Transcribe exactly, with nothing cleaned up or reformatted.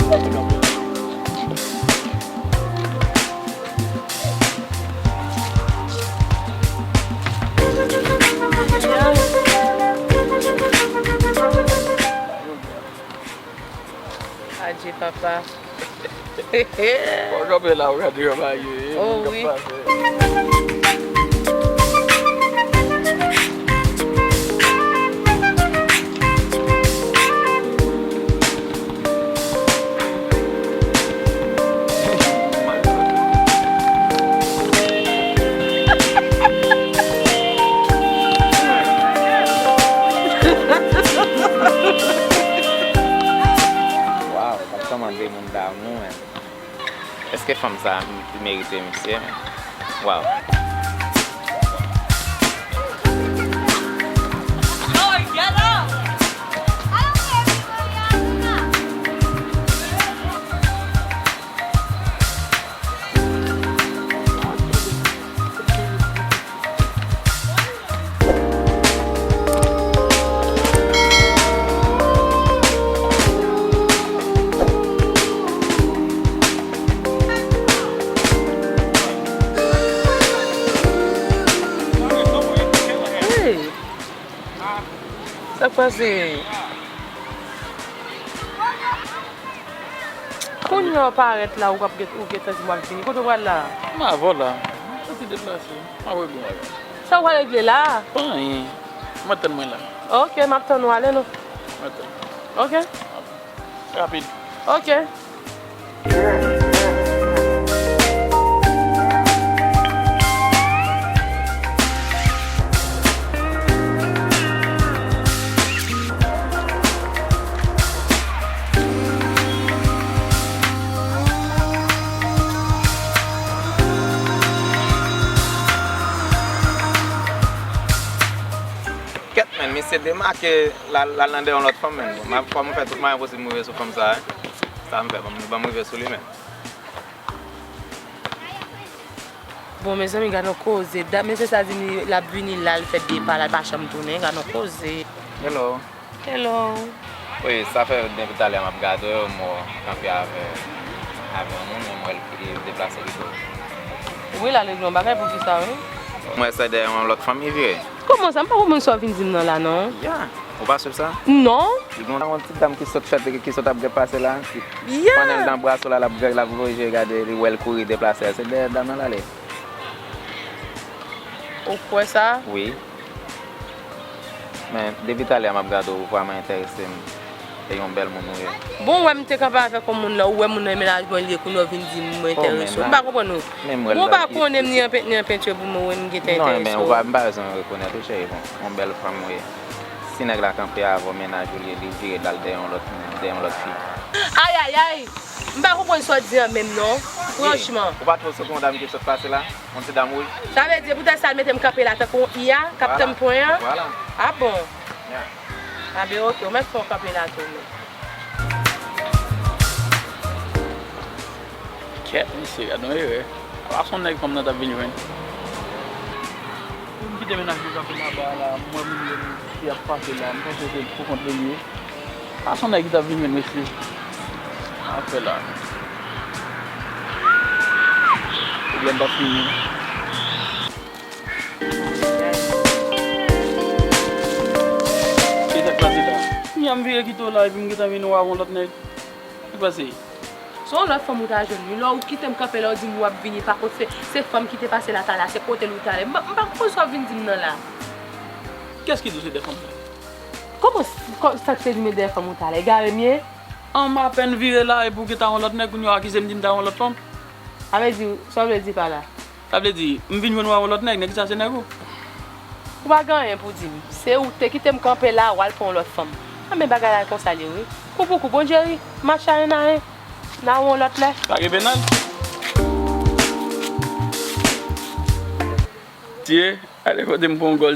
Adje papa. Ou kanpe la, ou gade yon bagay, e, oh, moun k ap wi. Pase. Waw, sa kòmanse moun damou, men. Èske fanm sa a m-, merite misye, men? Waw. Hey! Sa k pase? Kounye a w parèt la, ou ap gen, ou gentan di m w ap vini. Kote w pral la? M avè w la. Mwen soti deplase. M ap regle yon bagay. Sa w pral regle la? Pa anyen. Mwen tann mwen la. Ok, m ap tann ou, ale non. Mwen tann. Ok. Rapid. Ok. Kèt, men, misye demake l al, l al nan dèyè yon lòt fanm, men. Bon, m ap, fò m fè tout mwayen posib m rive sou fanm sa a, wi. Sa m fè, ban m, ban m rive sou li, men. Bon, mezanmi, gad yon koze. Dat mesye sa di li, l ap vini la, l fè de pa la, l pa janm tounen. Gad yon koze. Hello. Hello. Wi, sa fè depi talè m ap gade w, m wè w kanpe avè, avè yon moun, men m wè l, li deplase pito. Wi, l al regle yon bagay, poukisa, wi? M wè se dèyè yon lòt fanm li vire. Kòman sa? M pa konprann sa w vin di m nan la, non. Ya, ou pa swiv sa? Non. Li gen yon ti dam ki sot fèt, ki sot ap gen pase la, ki, ya, pandan l nan bras w la, l ap gen, l ap voye je gade, li wè l kouri deplase, se dèyè dam nan l ale. Ou kwè sa? Wi. Men, depi talè a m ap gade w, ou vrèman enterese m. E yon bèl moun ou ye. Bon, ou wè m te kanpe avèk yon moun la, ou wè moun nan e mennaj mwen li ye, kounye a w vin di m mwen enterese w. M pa konprann ou. Bon, ou pa konnen m ni an pen-, ni an pentye pou mwen, ou wè m gentan enterese w. Non, men ou pa, m pa bezwen rekonèt ou, cheri, bon, yon bèl fanm ou ye. Si nèg la kanpe avè w, mennaj ou li ye, li vire l al dèyè yon lòt, dèyè yon lòt fi. Ayayay! M pa konprann sa w di an menm non, franchman. Ou pa twò sot yon dam ki sot pase la? Yon ti dam wouj. Sa vle di, poutèt sa l mete m kanpe la tankou yon iya k ap tann pwen an? Vwala. A bon? Ya. A ben, oke, ou mèt fè w kanpe la tou, men. Kèt, mesye, gad yon erè. A pa se yon nèg fanm nan t ap vin jwenn. M kite mennaj mwen kanpe laba a la, m wè moun yo ki ap pase la, m panse se pou kont li ye. A se yon nèg ki t ap vin jwenn mesye. Afè la. Pwoblèm p ap fini. Ki sa k pase la? Kounya m vire kite w la epi m gentan vin wè w avè yon lòt nèg. Sa k pase? Se yon lòt fanm ou ta jwenn wi. Lè w kite m kanpe la, w di m w ap vini, pa kont se, se fanm ki te pase la talè a, se kote l ou t ale. M pa, m pa konprann sa w vin di m nan la. Kiyès ki di w se de fanm sa yo? Kòman s-, kò-, sa k te di m e dèyè fanm ou t ale? Egare m ye? An m apèn vire la epi w gentan yon lòt nèg, kounye a w akize m di m ta yon lòt fanm. Sa vle di, sa w vle di pa la? Sa vle di, m vin jwenn w a yon lòt nèg, nèg sa se nèg ou? Ou pa gen anyen pou di m. Se ou k te kite m kanpe la, w al pran yon lòt fanm. Anben bagay la konsa l ye wi. Kou pou kou, Bondye ri, match a en a en. N a wè yon lòt lè. Pa gen penal. Tye. Ale kote m pran yon gòl.